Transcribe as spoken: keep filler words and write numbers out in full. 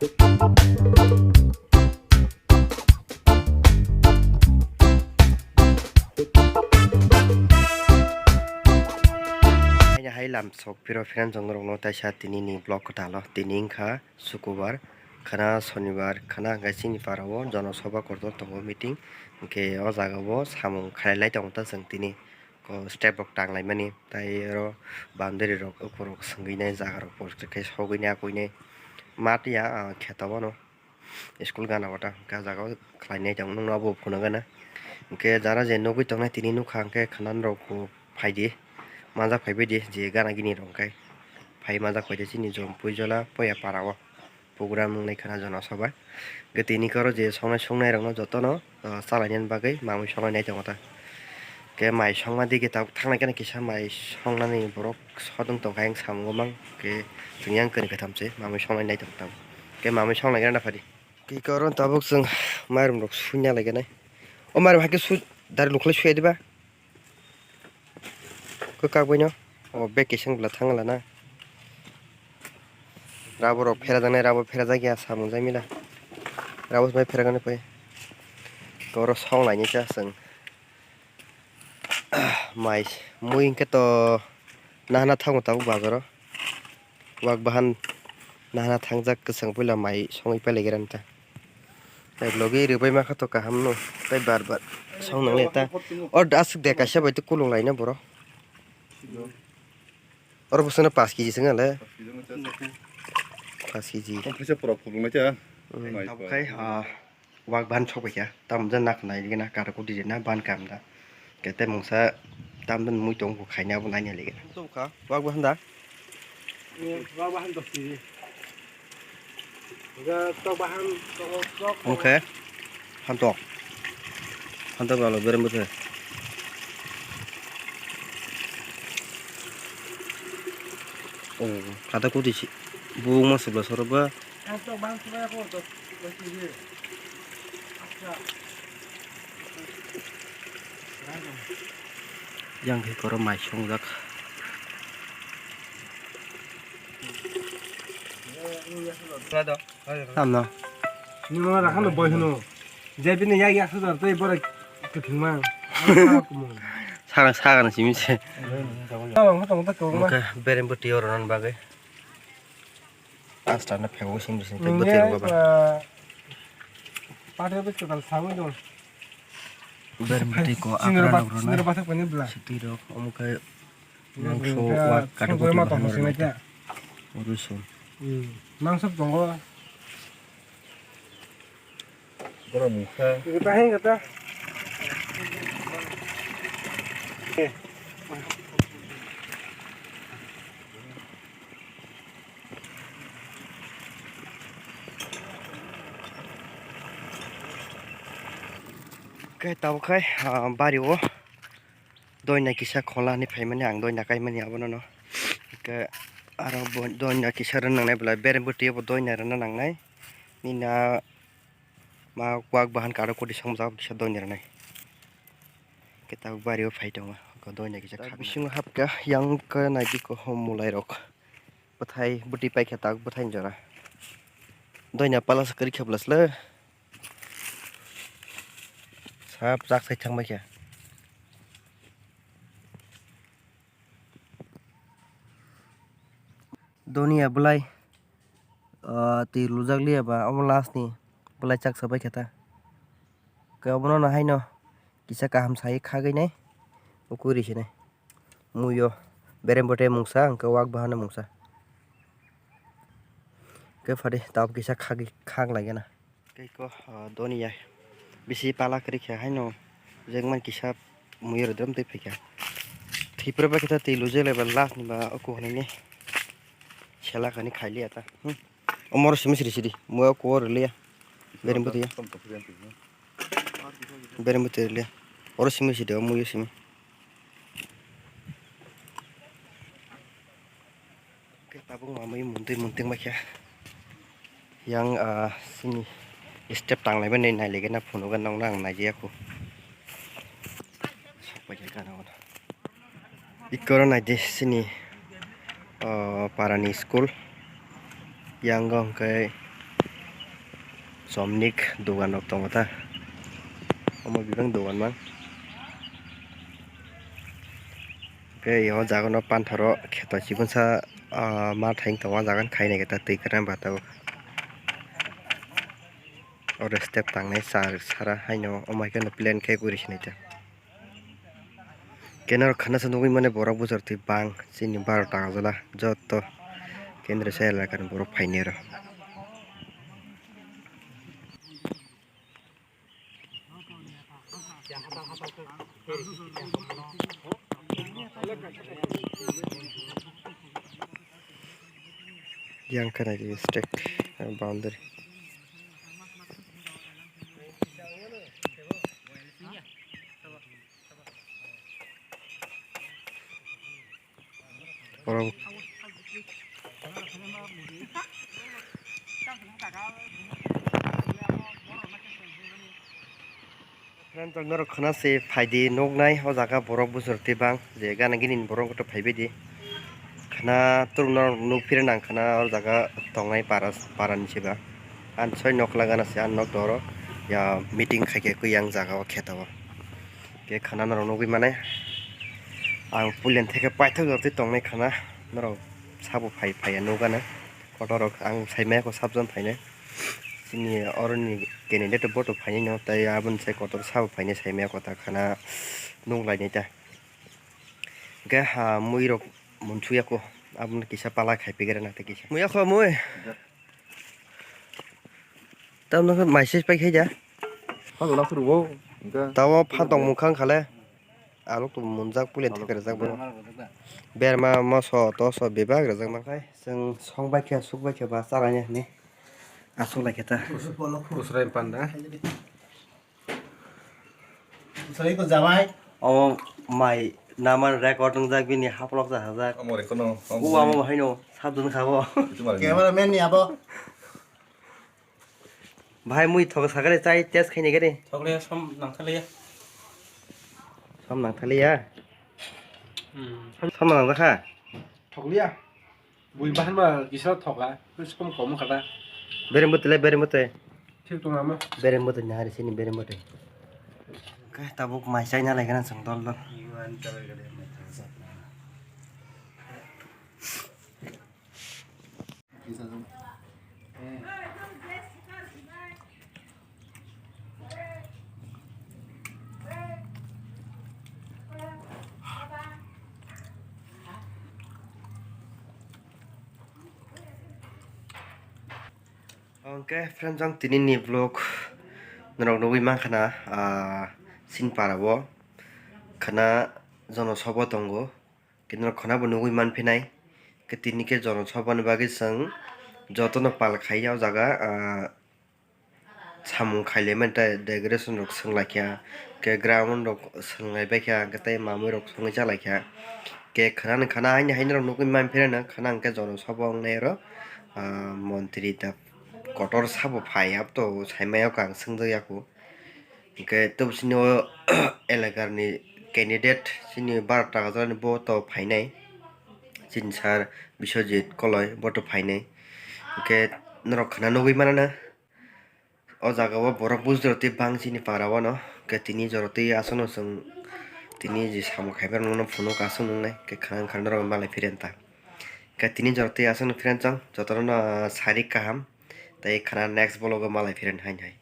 Haino hai lam sok phiro friend jong rok no taisa tini ni vlog kwtal o. Tini wngkha sukubar, khana sonibar, khana hwnkhe chini para o jono soba kotor tongo meeting, hwnkhe o jaga o samung khlai lai tongo ta chwng tini. Ko step rok tang lai mani, tai oro boundary rok ukhur rok swngwi nai, jaga rok poster khe sogwi nai, akwi nai mat ya, ah, kheto bono school gana wata hwnkhe ah jaga o khlai nai tongo, nwng no abo phunuk gana. Hwnkhe jara je nugwi tongnai tini nukha, hwnkhe khana rok bo phai di, manjak phai bai di, je gana gini rok hwnkhe phai manjak phai di chini Jompui Jola Poya para o. Program wngnai khana jono soba. Hwnkhe tini khe oro je songnai songnai rokno jotono, o, chalainani bagwi mamui songnai nai tongo ta. Hwnkhe mai songma dige tabuk thangnai kheno kisa mai songnani borok sodwng tongkha ayang samungo mang. Hwnkhe chwng yang kwrwi kwtham se mamui songnai nai tongo tabuk. Hwnkhe mamui songnai gana phadi. Hwnkhe oro tabuk chwng mairum rok suina lai gana. O mairum hakhe su dari lukhlai suya diba? Kwkak baino o bag kising bwla thang lana. Rabo rok phera jaknai, rabo phera jak ya samung jak mila. Rabo bai phera jaknai pai. Oro song lainai cha chwng. Mai mui hwnkhe to nahana thango tabuk bazaro. Wak bahan nahana thangjak kwchwng puila mai songwi pailaikhe rani ta. Tai logi rwbai makha to kaham no, tai bar bar song nangle ta. Or aswk de kaisa bai to kulung laina borok. Oro bwswkno pash kg swngya le. Pash kg. Tong kisa pura phulung lai cha. Mm. Mai tabuk khai, ah, Wak bahan sok bai kha, tamo jani nak nai gana kara kuti rina ban kam da. Kete mungsa tam dan mui tong khaina abo nai nai lege. Sok kha, wak bahan da. Wak bahan dos kg. Ga tok bahan, tok, tok. Oke. Hantok. Hantok alo berem bete. Oh, kata kuti si. Bu masuk belas orang ba. Hantok bahan sok ya ko dos kg. Yang khe koro mai songjak. Tamno. Nino rakhano boy hino. Je bini yak yak hajar tei borok kwthwngma. Sakang sakang simi se. Tawang tong ta kwbangma. Oke, berem bwtwi oro nang bagwi. Asta na phego simi simi tei bwtwi rok ba. Pathai bwtwi kal sawi dong. Berem bwtwi ko akra rok rona. Sitwi rok omo khe mangso wak kata bwtwi ma tong sini kya. Rusun. Mangso tongo. Borok mungkha. Kita heng kata. Khe tabuk khai, ah, bari o doina kisa khola hinwi phaimani, ang doina kaimani abono no. Khe aro bo doina kisa rwna nangnai belai berem bwtwi o bo doina rwna nangnai. Nini a ma wak bahan karo koti song jak kisa doina rwnai. Khe tabuk bari o phai tongo, doina kisa khaknai. Bisingo hapkha yang khe naidi ko hom mulai rok. Bwthai bwtwi paikha tabuk bwthaini jora. Doina pala se kwrwi khe bwlasle. Sap chak sai thang bai kha. Donia bwlai, ah, twi lujak liya ba omo last ni bwlai chak sa bai kha ta. Khe obono no haino kisa kaham sai khagwi nai, ukui ri sinai. Muiyo berem bwtwi mungsa, hwnkhe wak bahano mungsa. Khe phadi tabuk kisa khagwi khak lai gana. Tei ko, ah, donia bisi pala kwrwi kha haino jengman kisa muiyo rwdwm twi phaikha. Thwipra bai khe ta twi lujak lai ba last ni ba oko hwnwi ni sela kani khailiya ta. Hmm. Omoro simi siri siri muiyo oko rwliya. Berem bwtwi ya. Berem bwtwi rwliya. Oro simi siri o muiyo simi. Khe tabuk mamui mundui mundui maikha. Yang, ah, sini step tanglai mani nailigena phunugo nokno ang naijakya kho. Sokpaikha gana gana. Ikoro naidi sini, ah, parani school. Yang o hwnkhe Chomnik dogan rok tongo ta. Omo bebak dogan mang. Hwnkhe o jaga no panthoro kheto chikonsa, ah, ma thang tongo, o jaga no khainai khe ta twi kwrwng ba tabuk. Oro step tangnai char sara haino omo hai kheno plan khe guri sinai ta. Kenaro khana se nugui mani borok bujor twi bang chini baro ta kajala joto kendro se elakani borok phainai oro. Yang khe nai stek boundary. Borok. Friend, tong norok khana se phaidi nuknai o jaga borok bujor twi bang je gana gini borok goto phaibaidi. Khana turuk norok nukphire nang khana o jaga tongnai para, para ni se ba. An soi nokla gana se an nok doro ya meeting khaikhe kuyang jaga o kheto o. Khe khana norok nugui mane ang pulen theke paithak jor twi tongnai khana norok sabo phai phaiya nukgana kotor rok ang saimaya kho sabjon phainai chini oroni candidate boto phainai no tei aboni sai kotor sabo phainai saimaya kho ta khana nuklainai ta hwnkhe ha mui rok munsukya kho aboni kisa pala khai pegera na tei kisa muya kho mui. Tamno khe message pai khaida. Phano na phuru bo, hwnkhe. Tamo phatong mwkhang khale. Alok to munjak pulen theke rwjak bo. Berma moso toso bebak rwjak mankhai. Chwng song bai khe, suk bai khe ba chalaini hwnwi. Aswk lai khe ta. Kusrai panda. Kusrai ko jamai. Omo mai naman record wngjak bini haplok jahajak. Omo record no. U amo haino sabjwn khabo. Cameraman ni abo. Bahai mui thok sakani chai test khaini gani. Thokliya som nangthaliya. Som nangthaliya. Hmm. Som nangjakha. Thokliya. Bui bahan ba kisa thoka. Som kom khata. Bereng bwtwi le bereng bwtwi. Thik tong ama. Bereng bwtwi nahari sini bereng bwtwi. Khe tabuk mai chaina lai gana chwng dol dol. Oke friend, jang tini ni vlog norok nugui mankha na, ah, Sinpara o khana jono sobo tongo. Khe norok khwnabo nugui manphinai. Khe tini khe jono sobani bagwi chwng jotono pal khaiya o jaga, ah, samung khailaimani tei decoration rok swnglaikha. Khe ground rok swnglaibaikhya, hwnkhe tei mamui rok songwi chalaikha. Khe khwnani khwna haini haini rok nugui manphinai, khwna hwnkhe jono sobo wngnai oro, ah, montri da kotor sabo phai abto saimaya kho ang swngjakya kho. Hwnkhe tobosini o elakani candidate chini baro taka jora ni bo to phainai chini sir Biswajit Koloi bo to phainai. Hwnkhe norok khwna nugui mano na o jaga o borok bujor tei bang chini para o no. Hwnkhe tini jora tei aswk no chwng tini je samung khaibar no phunuk aswk nungnai hwnkhe khwna wngkha norok malai phirenta. Hwnkhe tini jora tei aswk no phirensong jotono no sari kaham tei khwna next vlog o malai phiren hai hai.